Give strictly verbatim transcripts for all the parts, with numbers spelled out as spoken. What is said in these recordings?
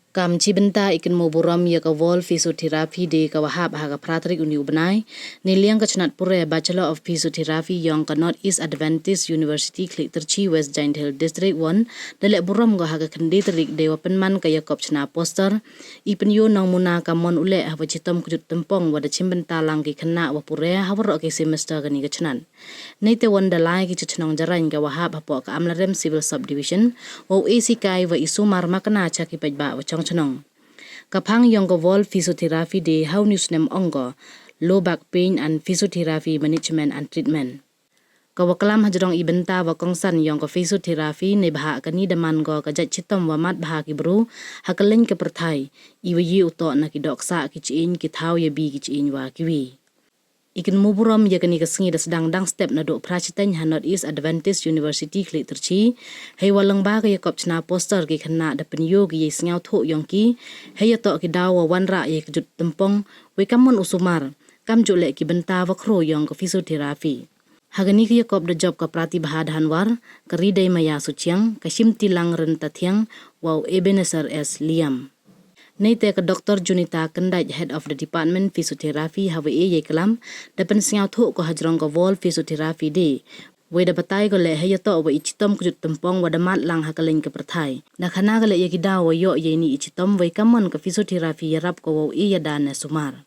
Kam chi bynta i kynmaw burom ya ka World Physiotherapy Day ka wa hap ha ka phra tarik uni u bnai, neiliang ka chnat pure Bachelor of Physiotherapy yong ka North East Adventist University Khliehtyrshi West Jaintia Hills District won da leh burom ko ha ka khyndai tarik dei wa pynman ka yakop chna poster, i pynyoo nongmuna ka mon u leh ha wa chitom kjut tympong wa da chim bynta lang ki khynnah wa pure ha waroh ki semester kani ka chnat. Neite won da lai ki cha chnong Jarain ka wa hap hapoh ka Amlarem Civil Subdivision, wow e sikai wa i sumar makna cha ki paidbah wa chong chnong. Ka phang yong ka World Physiotherapy Day ha uni u snem ong ko Low Back Pain and Physiotherapy Management and Treatment. Ka wa klam hajrong i bynta wa kongsan yong ka physiotherapy neibhah kani da man ko ka jait chitom wa mat bha ki bru ha kylleng ka pyrthai, i wa ye u toh na ki dohksah ki chieñ, ki thaw ya bi ki chieñ wa kiwi. I kynmaw burom ya kani ka sngi da sdang dang step nadooh phra chiteng ha North East Adventist University Khliehtyrshi, hei wa lyngba ka yakop chna poster ki khynnah da pynyoo ki yei sngewthuh yong ki hei ya toh ki daw wa wanrah yei kjut tympong, wei ka mon u sumar, kamjooh leh ki bynta wa khraw yong ka physiotherapy. Ha kani ka yakop da jop ka Pratibha Dhanwar, ka Ridei Maya Suchiang, ka Shimtilang Ryntathiang, wow Ebenezer S Liam. Neite ka Doctor Junita Kyndait, Head of the Department Physiotherapy, ha wa e yei klam, da pynsngewthuh ko hajrong ka World Physiotherapy Day. Wei da batai ko leh hei ya toh wa i chitom kjut tympong wa da mat lang ha kylleng ka pyrthai. Da khana ko leh ya ki daw wa yoh yei ni i chitom wei ka mon ka physiotherapy yarap ko wow e ya da ne sumar.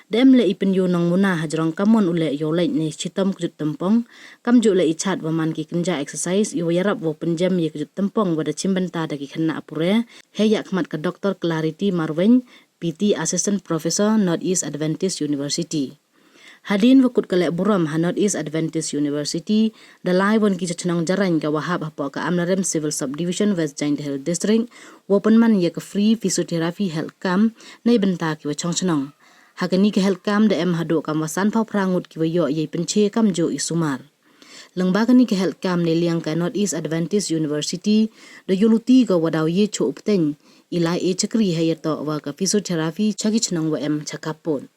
Da em leh i pynyoo nongmuna hajrong ka mon u leh yow leit ne chitom kjut tympong, kamjooh leh i chat wa man ki kynja exercise i wa yarap wow pynjem ya kjut tympong wa da chim bynta da ki khynnah pure, hei ya khmat ka Doctor Clarity Marwein, P T Assistant Professor, North East Adventist University. Hadien wa kut ka leh burom ha North East Adventist University, da lai won ki cha chnong Jarain ka wa hap hapoh ka Amlarem Civil Subdivision West Jaintia Hills District, wow pynman ya ka free physiotherapy health camp, neibynta ki wa chong chnong. Ha kani ka health camp da em hadooh kam wa san phaw phra ngut ki wa yoh yei pynche kamjooh i sumar. Lyngba kani ka health camp neiliang ka North East Adventist University, da yooluti ko wa daw ye chooh u pteng i lai e chakri hei ya toh wa ka physiotherapy cha ki chnong wa em cha ka pud.